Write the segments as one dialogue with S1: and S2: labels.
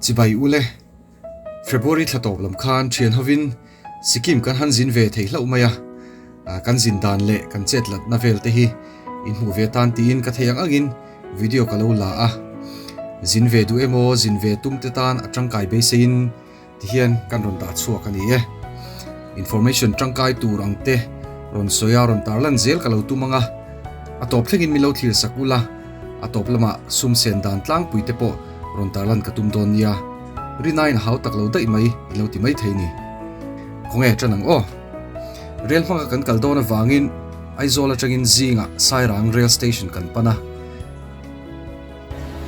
S1: Chibai ule, February thla tawp lam khan thian hovin Sikkim kan han zin ve thei hlauh mai a, kan zin dan leh kan chet latna vel te hi in hmuh ve tan tiin ka thei ang angin video ka lo la a. Zin ve duh emaw zin ve tum te tan a tangkai beiseiin Tihian kan rawn dah chhuak a ni e. Information tangkai tur ang te rawn sawi a, rawn tarlan zel ka lo tum ang a. A tawp thlengin min lo thlir sak ula, a tawp lamah sum sen dan tlangpui te pawh rawn tarlan ka tum dawn nia. Rinain a hau tak lo daih mai i lo ti mai thei ni. Khawnge tan ang aw. Rel hmanga kan kal dawn avangin Aizawl atangin zingah Sairang Rail Station kan pan a.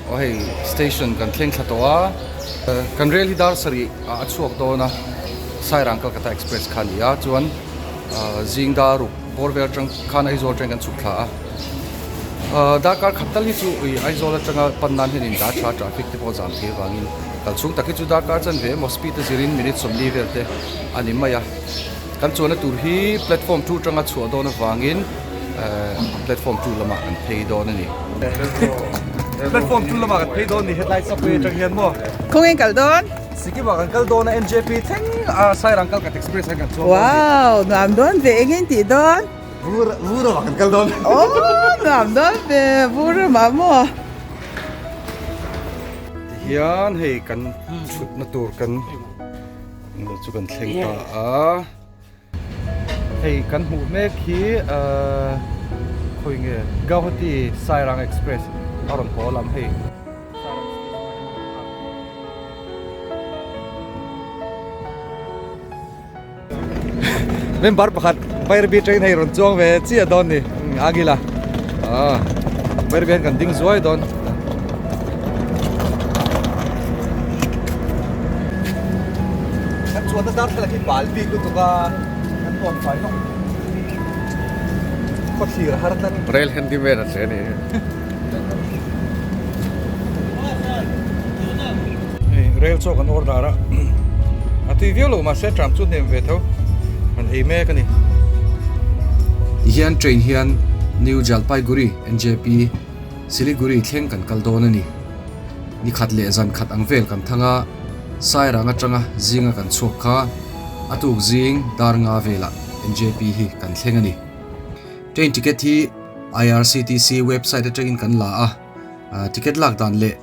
S1: Aw hei station kan thleng thla tawh a, kan rel hi dar sarih ah a chhuak dawn a, Sairang Calcutta Express kha a ni a, chuan zing dar ruk bawr vel atang khan Aizawl atangin kan chhuk thla a, darkar khat tal hi chu ui Aizawl atanga pan nan hian in dah tha traffic te pawh zam thei avangin kal chhung tak hi chu darkar chanve emaw speed a zirin minute 40 vel te a ni mai a, kan chuanna tur hi platform 2 atanga chhuah dawn avangin. Platform 2 lamah kan phei dawn a ni. Platform 2 lamah kan phei dawn ni hetlai subway atang hian maw.
S2: Khawnge kal dawn?
S1: Sikkim ah kan kal dawn a NJP thleng a Sairang Kalkat Express ah kan chuang dawn ni.
S2: Wow, nuam dawn ve eng in tih dawn?
S1: Vur Vuramah kan kal dawn.
S2: Oh, nuam dawn ve Vuramah maw.
S1: Tihian hei kan thutna tur kan chu kan thleng ta a. Hei kan hmuh mek hi khawi nge Gauhati Sairang Express a rawn haw lam hei. Member pakhat Bairabi train hei rawn chuang ve chiah dawn ni Agila Bairabi hian kan ding zuai dawn. Kan chuanna darthlalang hi bal bik lutuk a, kan tawn fai hlawm. Khawthlir a har tlat.
S3: Rail handyman a hle a ni.
S1: Hei rail chaw kan order a, a tui viau lo mahse tram chu hnem ve tho, kan ei mek a ni. Tihian train hian New Jalpaiguri, NJP, Siliguri thleng kan kal dawn a ni. Ni khat leh zan khat ang vel kan thang a, Sairang atanga zinga kan chhuak kha a tuk zing dar nga velah NJP hi kan thleng a ni. Train ticket hi IRCTC website atangin kan la a, ticket lak dan leh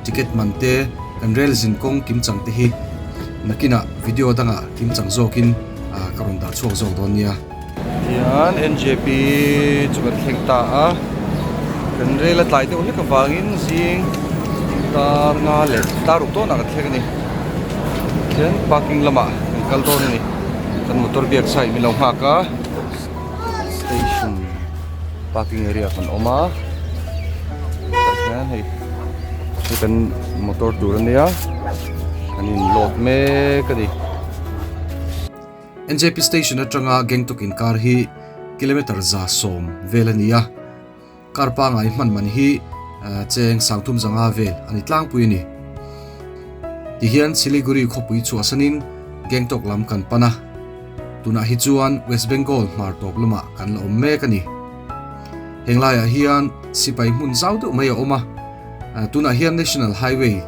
S1: ticket man te kan rel zin kawng kimchang te hi nakinah video dangah kimchang zawkin ka rawn dah chhuak zawk dawn nia. Tihian NJP chu kan thleng ta a, kan rel a tlai deuh hlek avangin zing dar nga leh dar ruk dawnah kan thleng a ni. Tihian parking lamah kan kal dawn a ni. Kan motor biak side min lo nghak a, station parking area kan awm a, tah hian hei hei kan motor tur a nia, kan in load mek a ni. NJP Station atanga Gangtok inkar hi kilometre 110 vel a ni a, car pangai hman man hi cheng 3500 vel a ni tlangpui a ni. Tihian Siliguri khawpui chhuahsanin Gangtok lam kan pan a, tunah hi chuan West Bengal hmar tawp lamah kan la awm mek a ni. Heng laiah hian sipai hmun zau deuh mai a awm a. Tunah hian National Highway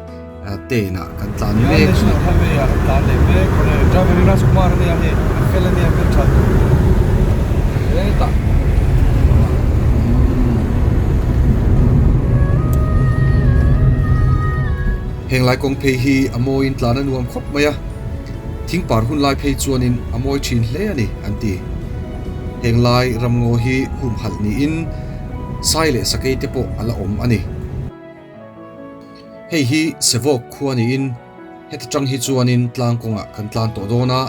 S1: tenah kan tlan mek. National Highway ah kan tlan leh mek. Driver hi Rajkumar a nia hei, a fel a nia hmel tha tur. Hetah. Heng lai kawng phei hi a mawiin tlan a nuam khawp mai a, thingpar hun lai phei chuanin a mawi thin hle a ni an ti. Heng lai ramngaw hi humhalh niin Sai leh sakei te pawh a la awm a ni. Hei hi Sevawk khua niin heti tang hi chuanin tlang kawngah kan tlan tawh dawn a,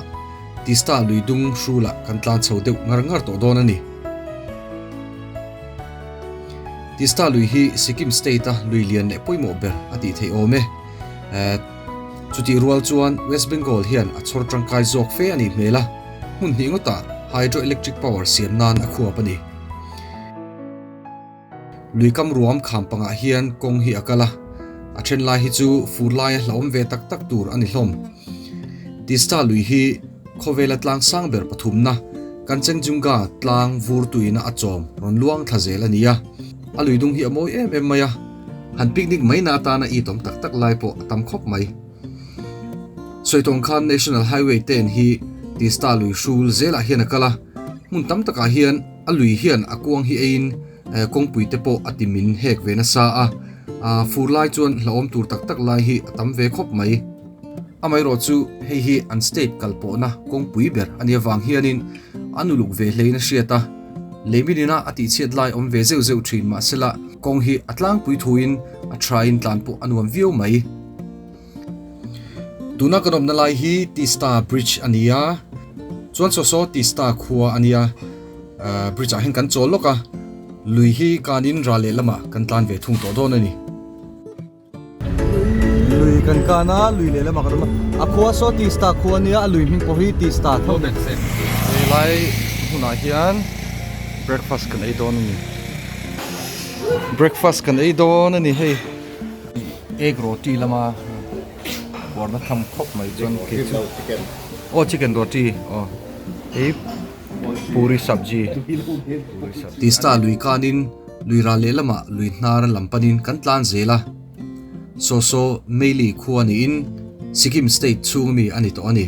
S1: Tista lui dung hrulah kan tlan chho deuh ngar ngar tawh dawn a ni. Tista lui hi Sikkim state-a lui lian leh pawimawh ber a tih theih awm e. Chutih rual chuan West Bengal hian a chhawr tangkai zawk fe a nih hmel a, hmun hnih ngawtah hydroelectric power siam nan a khuap a ni. Lui kam ruam kham pangah hian kawng hi a kal a, a then lai hi chu fur laia hlauhawm ve tak tak tur a ni hlawm. Tista lui hi khawvela tlang sang ber pathumna Kanchenjunga tlang vur tuina a chawm rawn luang thla zel a ni a, a lui dung hi a mawi em em mai a, han picnic mai na atana itawm tak tak lai pawh a tam khawp mai. Sawi tawng khan National Highway ten hi Tista lui hrul zelah hian a kal a, hmun tam takah hian a lui hian a kuang hi eiin kawngpui te pawh a ti min hek ve nasa a, fur lai chuan hlauhawm tur tak tak lai hi a tam ve khawp mai. Amaherawh chu hei hi an state kal pawhna kawngpui ber a nih avang hianin an uluk ve hlein a hriat a, leimin ina a tihchhiat lai awm ve zeuh zeuh thin mahsela kawng hi a tlangpui thuin a thain tlan pawh a nuam viau mai. Tuna kan awmna lai hi Tista Bridge a ni a, chuan saw saw Tista khua a nia, bridge ah hian kan chawl lawk a, lui hi kanin ral leh lamah kan tlan ve thung tawh dawn a ni.
S3: Lui kan kan a, lui leh lamah kan awm a, a khua saw Tista khua a nia, a lui hming pawh hi Tista tho.
S1: Helai hmunah hian breakfast kan ei dawn a ni, breakfast kan ei dawn a ni hei. Egg roti lama puarna tham khawp mai chuan kei chu aw chicken roti aw hei puri sabji Tista lui kanin lui ral leh lamah lui hnar lam panin kan tlan zel a saw saw Meili khua niin Sikkim state chhung mi a ni tawh a ni.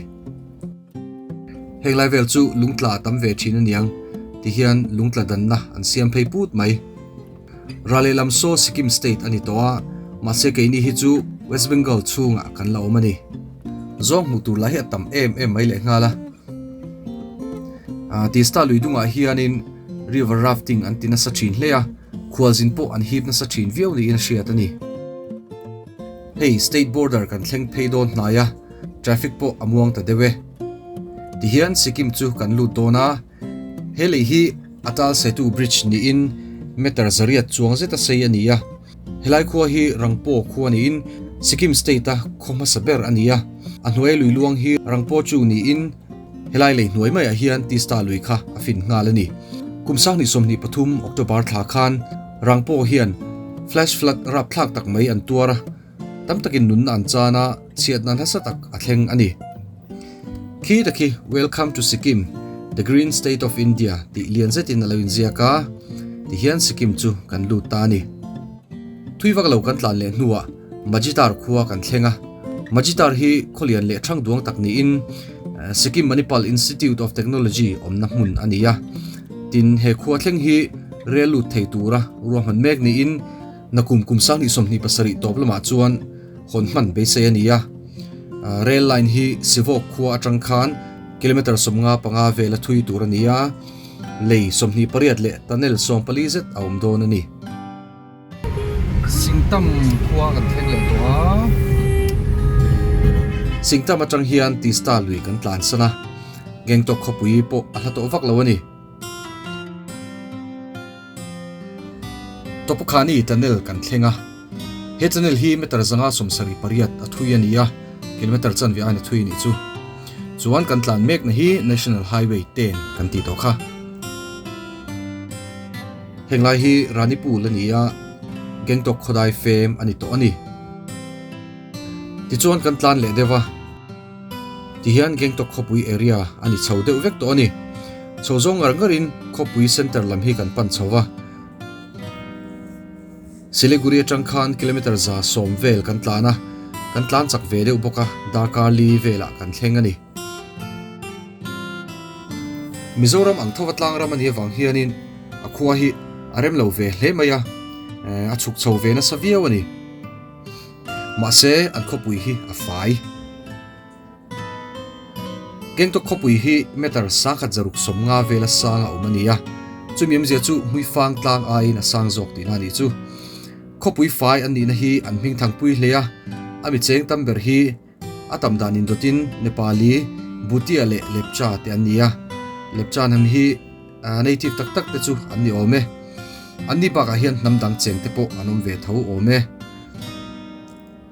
S1: Heng lai vel chu lungtla a tam ve thin aniang tihian lungtla danna an siam phei put mai. Ral lehlam saw Sikkim state a ni tawh a, mahse keini hi chu West Bengal chhungah kan la awm a ni. Zawng hmuh tur lah hi a tam em em mai lehnghal a. Tista lui dungah hianin river rafting an ti nasa thin hle a, khualzin pawh an hip nasa thin viau niin a hriat a ni. Hei state border kan thleng phei dawn hnai a, traffic pawh a muang ta deuh e. Tihian Sikkim chu kan lut dawn a. He lei hi Atal Setu Bridge niin meter zariat chuang zeta sei a ni a. Helai khua hi Rangpo khua niin Sikkim state-a khaw hmasa ber a ni a. A hnuai lui luang hi Rangpo chu niin helai lei hnuai maiah hian Tista lui kha a fin nghal a ni. Kum sanghnih 23 October thla khan Rangpo hian flash flood rapthlak tak mai an tuar a. Tam takin nunna an chan a, chhiatna nasa tak a thleng a ni. Khi ta khi Welcome to Sikkim, the green state of India tih lian zetin a lo inziak a, tihian Sikkim chu kan lut ta a ni. Thui vak lo kan tlan leh hnuah Majitar khua kan thleng a. Majitar hi khawlian leh thang duang tak niin Sikkim Manipal Institute of Technology awmna hmun a ni a. Tin, he khua thleng hi rel lut thei tura ruahman mek niin, Nakum kum 2027 tawp lamah chuan hawn hman beisei a ni a, rail line hi Sivawk khua atang khan kilometre 55 vel a thui tur a ni a, lei 28 leh tunnel 14 zet a awm dawn a ni. Singtam khua kan thleng leh tawh a. Singtam atang hian Tista lui kan tlansan a, Gangtok khawpui pawh a hla tawh vak lo a ni. Topkhani tunnel kan thleng a, he tunnel hi meter 178 a thui a ni a, kilometer chanve aiin a thui a nih chu. Chuan kan tlan mekna hi National Highway 10 kan tih tawh kha. Heng lai hi Rani Pool a ni a, Gangtok khawdai fem a ni tawh a ni. Tichuan kan tlan leh deuh a. Tihian Gangtok khawpui area a ni chho deuh vek tawh a ni. Chho zawng ngar ngarin khawpui center lam hi kan pan chho va. Siliguri atang khan kilometer 110 vel kan tlan a, kan tlan chak ve deuh bawk a, darkar li velah kan thleng a ni. Mizoram ang thova tlang ram a nih avang hianin a khua hi a rem lo ve hle mai a, a chhuk chho ve nasa viau a ni. Mahse, an khawpui hi a fai. Gangtok khawpui hi meter 1650 vela sang a awm a ni a, chumi awmzia chu hmuifang tlang aiin a sang zawk tihna a nih chu. Khawpui fai an nihna hi an hming thangpui hle a, a mi cheng tam ber hi a tam dan indawtin Nepali, Bhutia leh Lepcha te an ni a. Lepcha hnam hi native tak tak te chu an ni awm e. An ni bakah hian hnam dang cheng te pawh an awm ve tho awm e.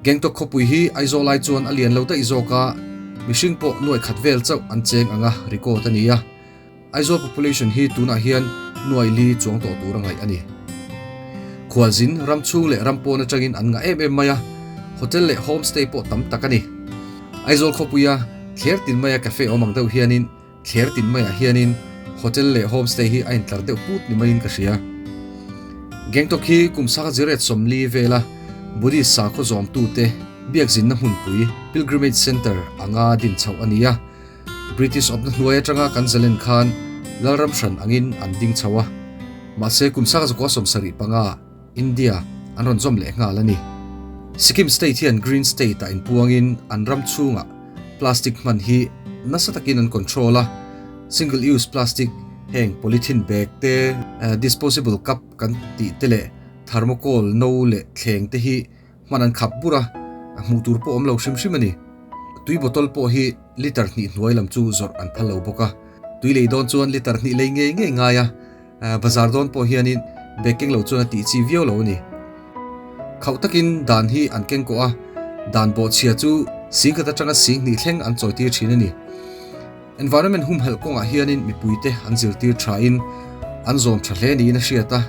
S1: Gangtok khawpui hi Aizawl ai chuan a lian lo daih zawk a, mihring pawh nuai khat vel chauh an cheng ang a record a ni a. Aizawl population hi tunah hian nuai li chuang tawh tur a ngaih a ni. Khualzin ram chhung leh ram pawn atangin an ngah em em mai a, hotel leh homestay pawh tam tak a ni. Aizawl khawpuia thler tin maia cafe awm ang deuh hianin Thler tin maiah hianin hotel leh homestay hi a intlar deuh put ni maiin ka hria. Gangtok hi kum sangha ziriat 40 vela Buddhist sakhaw zawmtute biakzinna hmunpui, pilgrimage centre, anga din chhoh a ni a. British awpna hnuai atanga kan zalen khan Lalram hran angin an ding chho a. Mahse kum sangzakua 75 India an rawn zawm leh nghal a ni. Sikkim state hian Green State ah inpuangin an ram chhungah plastic hman hi nasa takin an control a, single use plastic heng polythene bag te, disposable cup kan tih te leh thermocol no leh thleng te hi hman an khap bur a, hmuh tur pawh awm lo hrim hrim a ni. Tui bottle pawh hi litre hnih hnuai lam chu zawrh an phal lo bawk a, tui lei dawn chuan litre hnih lei ngei ngei ngai a, bazar dawn pawh hianin bag keng lo chuan a tih chi viau lo a ni. Khauh takin dan hi an keng kawh a, dan bawhchhia chu singkhat atanga sing hnih thleng an chawi tir thin a ni. Environment humhelh kawngah hianin mipuite an zirtir thain an zawm tha hle niin a hriat a,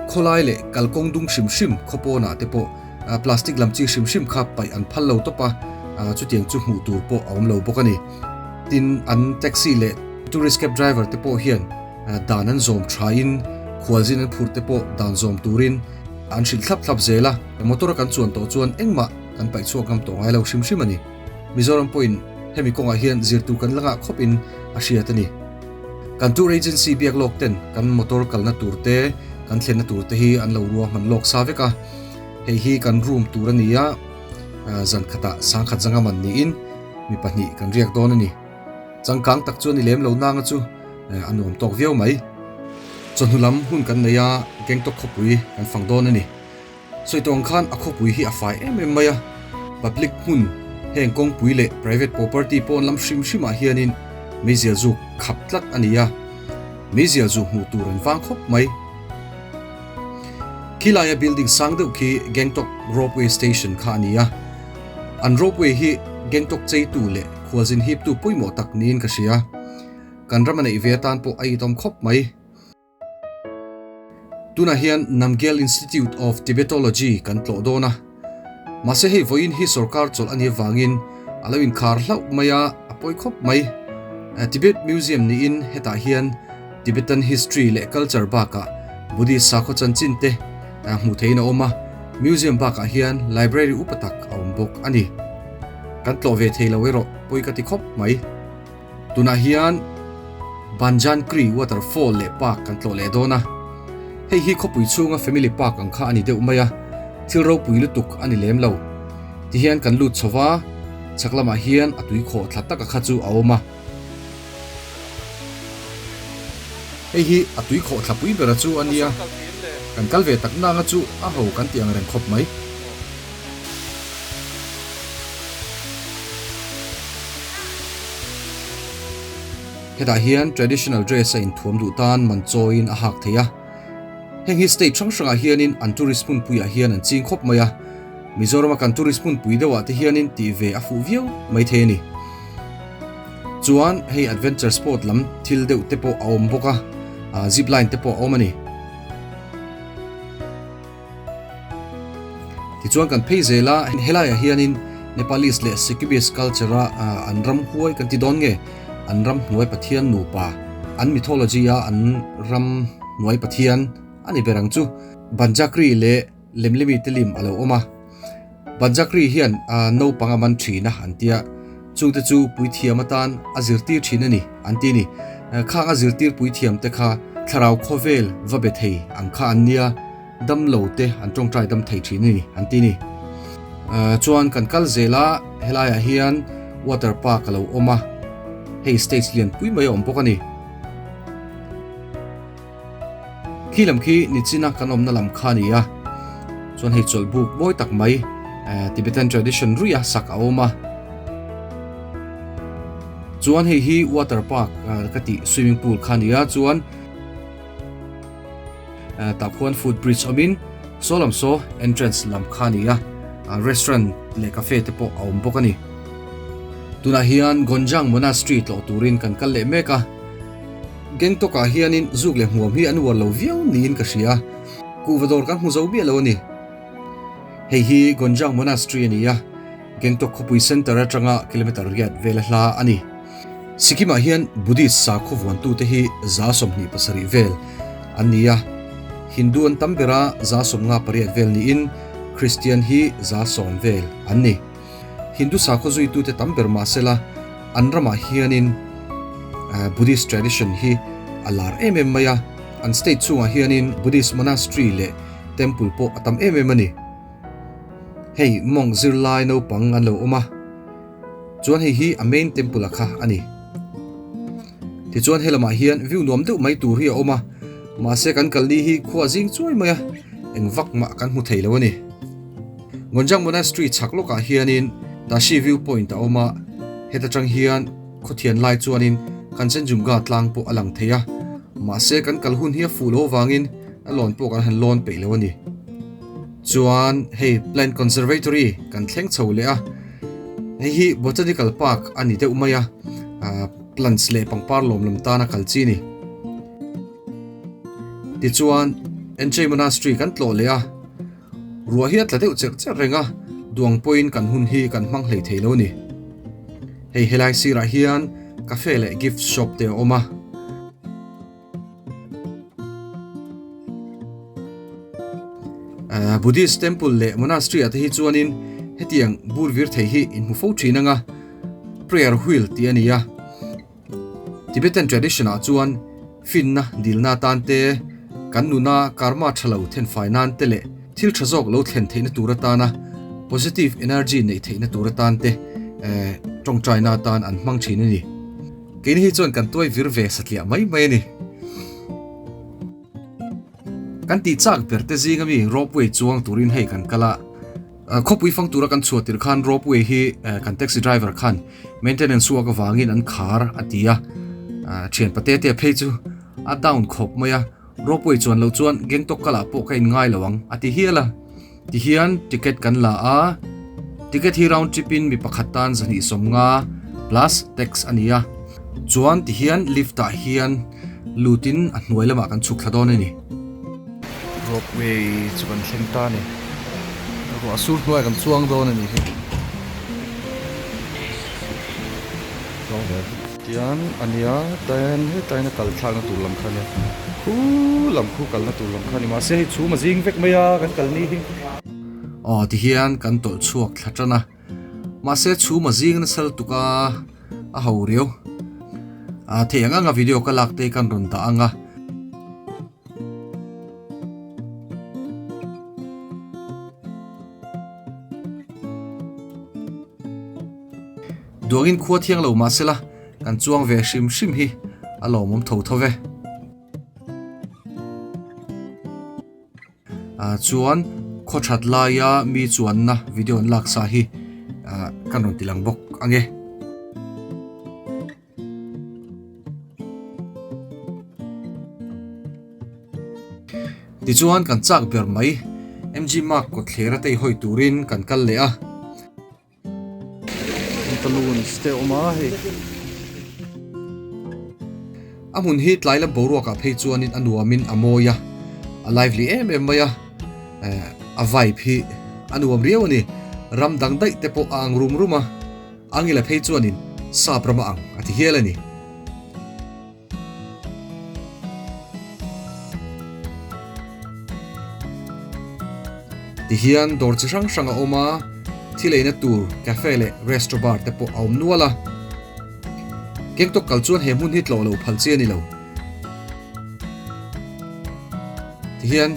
S1: khawlai leh kalkawng dung hrim hrim khawpawnah te pawh plastic lam chi hrim hrim kha paih an phal lo tawp a, chutiang chu hmuh tur pawh a awm lo bawk a ni. Tin, an taxi leh tourist cab driver te pawh hian dan an zawm thain khualzin an phurh te pawh dan zawm turin an hrilh thlap thlap zel a, motor a kan chuan tawh chuan engmah kan paih chhuak ngam tawh ngai lo hrim hrim a ni. Mizoram pawhin hemi kawngah hian zirtu kan la ngah khawpin a hriat a ni. Kan tour agency biak lawk ten kan motor kalna tur te, kan thlenna tur te hi an lo ruahman lawk sa vek a. Hei hi kan room tur a ni a, zan khatah sangkhat zanga man niin mi pahnih kan riak dawn a ni. Changkang tak chu a ni lem lo nanga chu a nuam tawk viau mai. Chawhnu lam hun kan nei a, Gangtok khawpui kan fang dawn a ni. Sawi tawng khan a khawpui hi a fai em em mai a, public hmun heng kawngpui leh private property pawn lam hrim hrimah hianin meizial zuk khap tlat a ni a, meizial zu hmuh tur an vang khawp mai. Khilaia building sang deuh khi Gangtok Ropeway Station kha a ni a, an ropeway hi Gangtok cheitu leh khualzin hiptu pawimawh tak niin ka hria. Kan ram a neih ve atan pawh a itawm khawp mai. Tunah hian Namgyal Institute of Tibetology kan tlawh dawn a. Mahse hei vawiin hi sorkar chawlh a nih avangin a lo inkhar hlauh mai a, a pawi khawp mai. Tibet Museum niin hetah hian Tibetan history leh culture bakah Buddhist sakhaw chanchin te hmuh theihin a awm a, museum bakah hian library upa tak a awm bawk a ni. Kan tlawh ve thei lo erawh pawi ka ti khawp mai. Tunah hian Banjan Kri Waterfall leh Park kan tlawh leh dawn a. Hei hi khawpui chhunga Family Park ang kha a ni deuh mai a, thil ropui lutuk a ni lem lo. Tihian kan lut chho va, chhak lamah hian a tui khawh thla taka kha chu a awm a. Hei hi a tui khawh thla pui bera chu a nia, kan kal ve tak nanga chu a ho kan ti ang reng khawp mai. Hetah hian traditional dress a inthuam duh tan man chawiin a hak thei a. Heng hi state hrang hrangah hianin an tourist hmunpuiah hian an ching khawp mai a. Mizorama kan tourist hmunpui deuhah te hianin tih ve a fuh viau mai thei a ni. Chuan hei adventure sport lam thil deuh te pawh a awm bawk a, zip line te pawh a awm a ni. Tichuan kan phei zel a, helaiah hianin Nepalese leh Sikkimese culture a an ram huai kan ti dawn nge, an ram hnuai pathian nupa, an mythology a an ram hnuai pathian a ni ber ang chu. Banjakri leh Lemlemi te lim a lo awm a, Banjakri hian naupang a man thin a an tia, chungte chu puithiam atan a zirtir thin a ni an ti a ni. Khang a zirtir puithiam te kha thlarau khawvel va be thei ang kha an nia, dam lo te an tawngtai dam thei thin a ni an ti a ni. Chuan kan kal zel a, helaiah hian water park a lo awm a, hei stage lian pui mai a awm bawk a ni. Khi lam khi Nichina kan awmna lam kha a ni a, chuan hei chawlh buk mawi tak mai Tibetan tradition ruih a sak a awm a, chuan hei hi water park ka tih swimming pool kha a ni a, chuan tah khuan foot bridge awmin saw lam saw entrance lam kha a ni a, restaurant leh cafe te pawh a awm bawk a ni. Tunah hian Gonjang Monastery tlawh turin kan kal leh mek a. Gangtok ah hianin zuk leh hmuam hi an uar lo viau niin ka hria. Kuhva dawr kan hmu zo miah lo a ni. Hei hi Gonjang Monastery a ni a, Gangtok khawpui centre atanga kilometre riat vela hla a ni. Sikkim ah hian Buddhist sakhaw vuantute hi 27 vel an ni a, Hindu an tam ber a 58 vel niin Christian hi 10% vel an ni. Hindu sakhaw zuitute tam ber mah sela an ramah hianin Buddhist tradition hi a lar em em mai a, an state chhungah hianin Buddhist monastery leh temple pawh a tam em em a ni. Hei monk zirlai naupang an lo awm a, chuan hei hi a main temple a kha a ni. Tichuan helamah hian view nuam deuh mai tur hi a awm a, mahse kan kalni hi khua zing chuai mai a, eng vak mah kan hmu thei lo a ni. Ngonjang Monastery chhak lawkah hianin Tashi View Point a awm a, heta tang hian khawthian lai chuanin Kanchenjunga tlang pawh a lang thei a, mahse kan kal hun hi a fuh lo avangin a lawn pawh kan han lawn peih lo a ni. Chuan hei Plant Conservatory kan thleng chho leh a, hei hi Botanical Park a ni deuh mai a, plants leh pangpar lawm lam tana kal chi a ni. Tichuan Enchei Monastery kan tlawh leh a. Ruah hi a tla deuh cherh cherh reng a, duang pawhin kan hun hi kan hmang hlei thei lo a ni. Hei helai sirah hian cafe leh gift shop te a awm a. Buddhist temple leh monastery ah te hi chuanin hetiang bur vir thei hi in hmu fo thin ang a, prayer wheel tih a ni a. Tibetan tradition ah chuan finna dilna atan te, kan nuna karma tha lo thenfai nan te leh thil tha zawk lo thlen theihna tur atana positive energy neih theihna tur atan te tawngtaina atan an hmang thin a ni. Keini hi chuan kan tuai vir ve satliah mai mai a ni. Kan tih chak ber te zinga mi ropeway chuang turin hei kan kal a, khawpui fang tura kan chhuah tir khan ropeway hi kan taxi driver khan maintenance work avangin an khar a ti a, thian pate te phei chu a down khawp mai a, ropeway chuan loh chuan Gangtok kalah pawh ka in ngai lo ang a ti hial a, tihian ticket kan la a, ticket hi round trip in mi pakhat tan 250 plus tax a ni a, chuan tihian lift ah hian Lutin a hnuai lamah kan chhuk thla dawn a ni. Ropeway chu kan thleng ta a ni. Ruah sur hnuaiah kan chuang dawn a ni hi. Chuang ve tian a nia tlaiin hetlaiin a kal thlakna tur lam kha a nia khu lam khu kalna tur lam kha a ni mahse hei chhum a zing vek mai a kan kal ni hi. Aw tihian kan tawlh chhuak thla tan a. Mahse chhum a zing nasa lutuk a, a ho riau. A theih ang anga video ka lak te kan rawn dah ang a. Duangin khua thiang lo mahsela kan chuang ve hrim hrim hi a lawmawm tho tho ve. Chuan khaw that laia mi chuanna video an lak sa hi kan rawn ti lang bawk ang e. Tichuan kan chak ber mai MG Mark kawtthler a tei hawi turin kan kal leh a.
S3: Balloons te a awm a hei.
S1: A hmun hi tlai lam boruakah phei chuanin a nuamin a mawi a, a lively em em mai a, eh a vibe hi a nuam riau a ni. Ram dang daih te pawh a ang rum rum a, Angela phei chuanin sap ram a ang a ti hial a ni. Tihian dawr chi hrang hrang a awm a, thil eina tur cafe leh restro bar te pawh a awm nual a. Gangtok kal chuan he hmun hi tlawh lo phal chi a ni lo. Tihian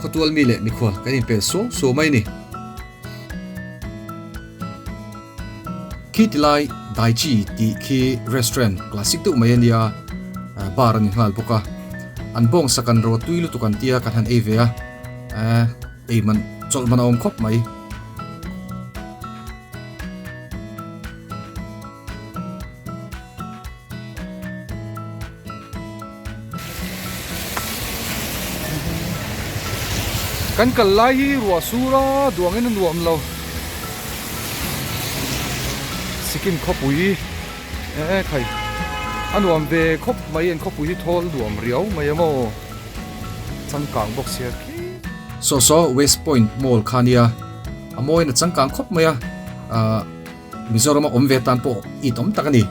S1: khawtual mi leh mikhual kan inpel suau suau mai a ni. Khi ti lai Daichi tih khi restaurant classic deuh mai a nia, bar a ni nghal bawk a. An bawng sak an rawt tui lutuk an tia kan han ei ve a, ei man chawlh man a awm khawp mai.
S3: Kan kal lai hi ruah sur a duangin a nuam lo. Sikkim khawpui e khai a nuam ve khawp mai an khawpui hi thawl nuam riau mai a maw changkang bawk sia khi.
S1: Saw saw West Point Mall kha nia a mawiin a changkang khawp mai a ah Mizoram a awm ve tan pawh it awm tak a ni.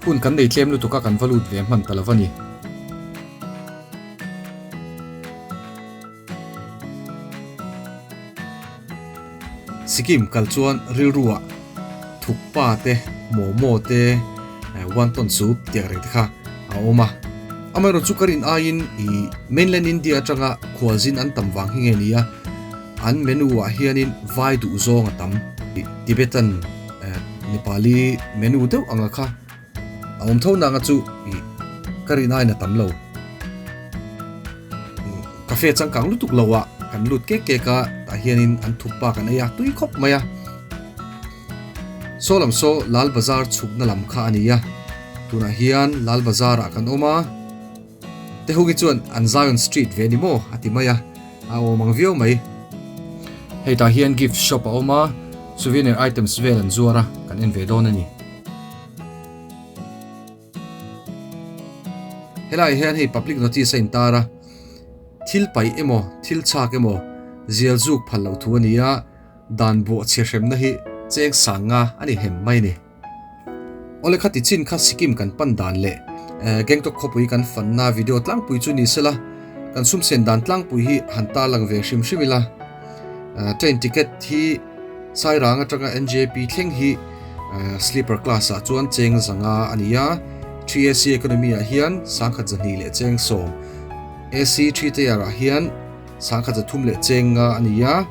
S1: Hun kan nei tlem lutuk a kan va lut ve hman ta lo a ni. Sikkim kal chuan rilruah. Thukpa te, Momo te, Wonton soup tih ang reng te kha a awm a. Amaherawhchu ka rin aiin ih mainland India atanga khualzin an tam vang hi nge ni a, an menu ah hianin vai duh zawng a tam. Tibetan Nepali menu deuh anga kha a awm tho nanga chu ih ka rin aiin a tam lo. Cafe changkang lutuk lo ah kan lut kek kek a, tah hianin an thukpa kan ei a, tui khawp mai a. Saw lam saw Lal Bazar chhukna lam kha a ni a, tunah hian Lal Bazar ah kan awm a, Tehugi chuan an Zion Street ve ni maw a ti mai a, a awm ang viau mai. Hei tah hian gift shop a awm a, souvenir items vel an zuar a, kan en ve dawn a ni. Helaiah hian hei public notice a intar a, thil paih emaw thil chhak emaw zial zuk phal loh thu a ni a, Dan bawhchhe hremna hi cheng sang nga a ni hem mai ni. Awle khati chin kha Sikkim kan pan dan leh Gangtok khawpui kan fanna video tlangpui chu ni sela, kan sumsen dan tlangpui hi han tarlang ve hrim hrim ila. Train ticket hi Sairang atanga NJP thleng hi sleeper class ah chuan cheng zanga a ni a, 3AC economy ah hian sangkhat zahnih leh cheng sawm, AC 3 tier ah hian Sangkhat zathum leh cheng nga a ni a,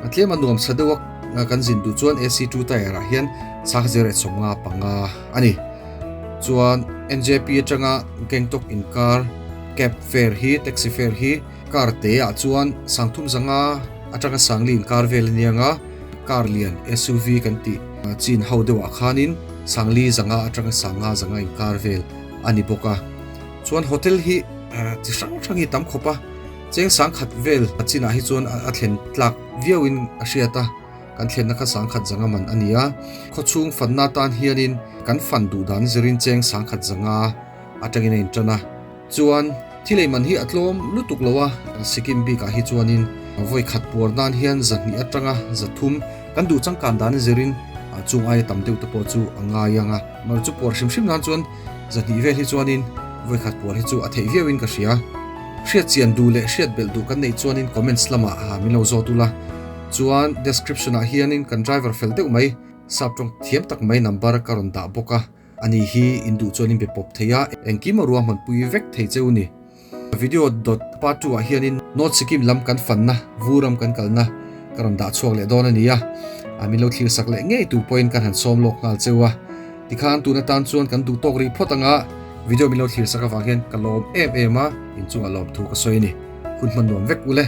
S1: a tlem a nuam sa deuh a kan zin duh chuan AC 2 tyre ah hian sangkhat zero leh 50 panga a ni. Chuan NJP atanga Gangtok inkar cab fare hi taxi fare hi car te ah chuan sangthum zanga atanga sangli inkar vel a nia nga, car lian SUV kan tih chin ho deuh ah khanin sangli zanga atanga sanga zanga inkar vel a ni bawk a. Chuan hotel hi chi hrang hrang hi tam khawp a, cheng sangkhat vel a chinah hi chuan a thlen tlak viauin a hriat a, kan thlenna kha sangkhat zanga man a ni a, khawchhung fanna atan hianin kan fan duh dan zirin cheng sangkhat zanga atangin a intan a, chuan thil ei man hi a tlawm lutuk lo a, Sikkim bikah hi chuanin vawi khat puar nan hian zahnih atanga zathum kan duh changkan dan zirin chung aia tam deuh te pawh chu a ngai ang a, mar chu puar hrim hrim nan chuan Zahnih vel hi chuanin vawikhat puar hi chu a theih viauin ka hria. Hriat chian duh leh hriat belh duh kan neih chuanin comments lamah min lo zawt ula. Chuan description ah hianin kan driver fel deuh mai, sap tawng thiam tak mai number ka rawn dah bawk a. Ani hi in duh chuan in be pawp thei a, engkim a ruahmanpui vek thei cheu ni. Video dot part 2 ah hianin North Sikkim lam kan fanna, Vuram kan kalna ka rawn dah chhuak leh dawn a ni a, min lo thlir sak leh ngei tur pawhin kan han sawm lawk nghal cheu a. Tikhan tun atan chuan kan duh tawk rih phawt anga video min lo thlir sak avang hian ka lawm em em a, inchungah lawmthu ka sawi a ni. Hun hman nuam vek ule.